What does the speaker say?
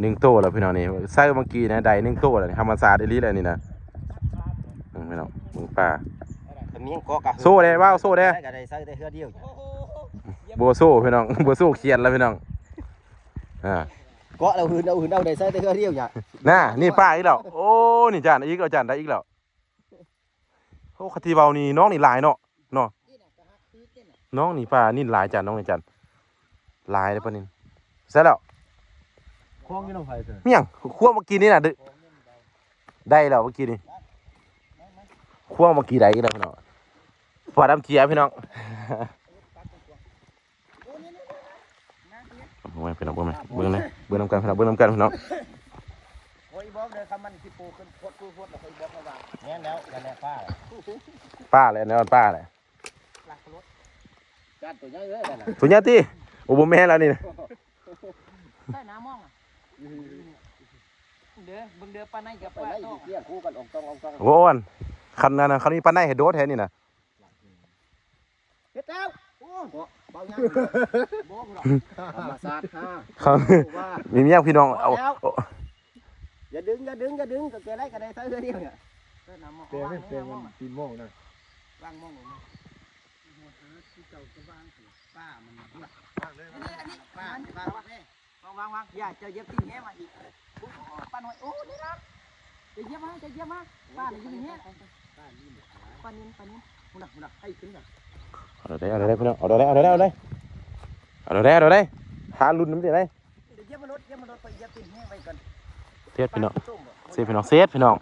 ໜຶ່ງໂຕແລ້ວພີ່ນ້ອງນີ້ ໃສ່ເມື່ອກີ້ນະ ໄດ້ໜຶ່ງໂຕແລ້ວນີ້ ທຳມະຊາດອີ່ຫຼີແຫຼະນີ້ນະ. ເບິ່ງພີ່ນ້ອງ ເບິ່ງປາ ມີຫຍັງເກາະກະ ໂຊແດ່ ວ້າວ ໂຊແດ່ ໄດ້ກະໄດ້ໃສ່ແຕ່ເທື່ອດຽວ. ບໍ່ໂຊພີ່ນ້ອງ ບໍ່ໂຊ ຄຽດແລ້ວພີ່ນ້ອງ. ອ່າ ເກາະແລ້ວຫືນເອົາ ຫືນເອົາ ໄດ້ໃສ່ແຕ່ເທື່ອດຽວ. ນະ ນີ້ປາອີກແລ້ວ. ໂອ້ ນີ້ຈານ ອີກແລ້ວ ຈານ ໄດ້ອີກແລ້ວ. ໂອ້ ຄັນທີ່ເວົ້ານີ້ ນ້ອງນີ້ຫຼາຍເນາະ ເນາະ ນ້ອງນີ້ປານິນຫຼາຍ ຈານ ນ້ອງນີ້ ຈານ ຫຼາຍເດ້ ປານິນ. ໃສ່ແລ້ວ ຄວາງຢູ່ນຳໃຜເທື່ອ ມີຫຍັງ ຄວາງເມື່ອກີ້ນີ້ນະ ໄດ້ແລ້ວເມື່ອກີ້ນີ້ ຄວາງເມື່ອກີ້ໄດ້ອີກແລ້ວພີ່ນ້ອງ. ປາດຳເຈຍພີ່ນ້ອງ. ເບິ່ງແມ່ ພີ່ນ້ອງ ເບິ່ງແມ່ ເບິ່ງນຳ ເບິ່ງນຳກັນພີ່ນ້ອງ ເບິ່ງນຳກັນພີ່ນ້ອງ. ໂອ້ຍ ອີບອກເດີ ຄັນມັນຊິໂປຂຶ້ນພວດ ພວດ ພວດ ແລ້ວ ອີບອກລະວັງ. ແມ່ນແລ້ວ ນັ້ນແຫຼະ ປາ ປາແຫຼະ ແນວປາແຫຼະ. ລັກລົດ ຈານໂຕໃຫຍ່ເລີຍນັ້ນນະ ໂຕໃຫຍ່ຕິ. ໂອ້ ບໍ່ແມ່ນແລ້ວນີ້ນະ ໃສ່ໜ້າມອງອະ. ເດີ ເບິ່ງເດີ ປາໄນກັບປາຕອງ ເກີຍງຄູ່ກັນ ອອງຕອງ ອອງຕອງ. ໂອ້ ອັນ ຄັນນັ້ນນະ ຄັນມີປາໄນໃຫ້ໂດດແທ້ນີ້ນະ. ເຮັດແລ້ວ ໂອ້ ເບາຫຍັງ ບໍ່ ບໍ່ດອກ ທຳມະຊາດ ຮະ ເຂົາ ມີເມຍພີ່ນ້ອງ ເອົາ ແລ້ວ ໂອ້ ຢ່າດຶງ ຢ່າດຶງ ຢ່າດຶງ ກະແກໄດ້ ກະໄດ້ໃສ່ເທື່ອດຽວນີ້. ເອີ ນ້ຳມັນ ແປງ ວາງ ແປງ ວາງ ມັນຕີນໂມງນະ ວາງໂມງລົງມາ ຄືເຈົ້າກະວາງ ປາມັນ ວາງເລີຍ ນີ້ ອັນນີ້ ປາ ປາ ວາງແມ່ ວາງ ວາງ ວາງ ຢ່າ ເຈົ້າຢຽບຕີນແຮງມາອີກ ໂອ້ ປານ້ອຍ ໂອ້ ນີ້ລະ ຈະຢຽບມາ ຈະຢຽບມາ ປານີ້ຢູ່ນີ້ ປານິນ ປານິນ ພຸ້ນນະ ພຸ້ນນະ ໃຫ້ຂຶ້ນນະ. ເອົາໄດ້ ເອົາໄດ້ພີ່ນ້ອງ ເອົາໄດ້ ເອົາໄດ້ ເອົາໄດ້ ຫາລຸ້ນນຳເດ້. ຢຽບມາໂລດ ຢຽບມາໂລດ ຂ້ອຍຢຽບຕີນແຮງໄວ້ກ່ອນ. ເຊຟພີ່ນ້ອງ ເຊຟພີ່ນ້ອງ ເຊຟພີ່ນ້ອງ.